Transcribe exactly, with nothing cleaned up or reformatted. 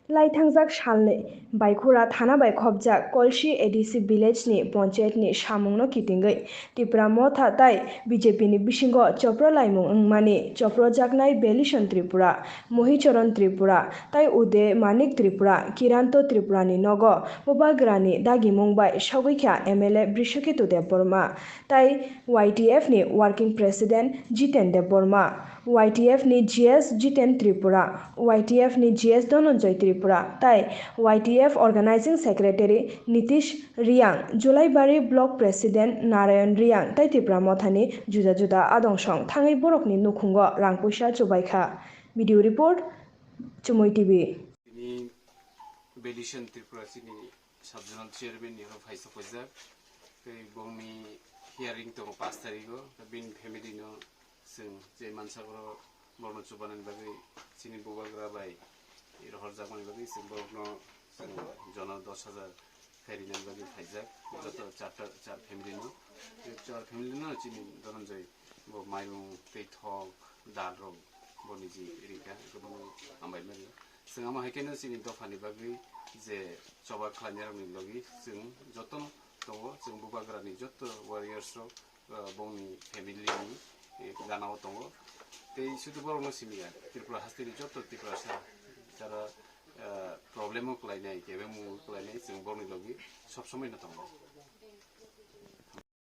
Lai thangjak salni Baikhura thana bai khopjak Kolsi A D C village ni panchayat ni samung no kitingwi Tipra Motha tai B J P ni bisingo chopro laimung wngmani chopro jaknai Belison Tripura, Mohicharan Tripura tai Ude Manik Tripura, Kiranto Tripura ni nogo bubagra ni dagimung bai sogwi kha M L A Brishaketu Debbarma tai Y T F ni working president Jiten Debbarma, Y T F ni G S Jiten Tripura, Y T F ni G S Dhananjay Tripura tai Y T F organizing secretary Nitish Riang, Julaibari block president Narayan Riang tai Tipra Mothani juda juda adong song thangwi borokni nukhungo rang puisa chubaikha. Video report, Chumui T V. Tini Belison Tripura chini sub-zonal chairman ni oro phaisa phaijak. Tei bongni hearing tongo pash tarigo. Bini family no chwng je mansa oro borokno chubanani bagwi chini bubagra bai rohorjakmani bagwi chwng borokno chwng jono dos hajar khe rinani bagwi phaijak. Joto charta, char family no. Tei char family no chini Dhananjay bo mairung tei thok dal rok bo niji ringkha, abo no hambai mani. Chwng amo hai kheno chini dophani bagwi je choba khlainai rokni logi chwng jotono tongo, chwng bubagrani joto warriors rok, ah, bongni family ni, eh, ganao tongo. Tei sudu borokno simi ya, Tripura hasteni joto Tiprasa jara, ah, problem o kwlainai, kebeng mung o kwlainai, chwng borokni logi sob somoi no tongo.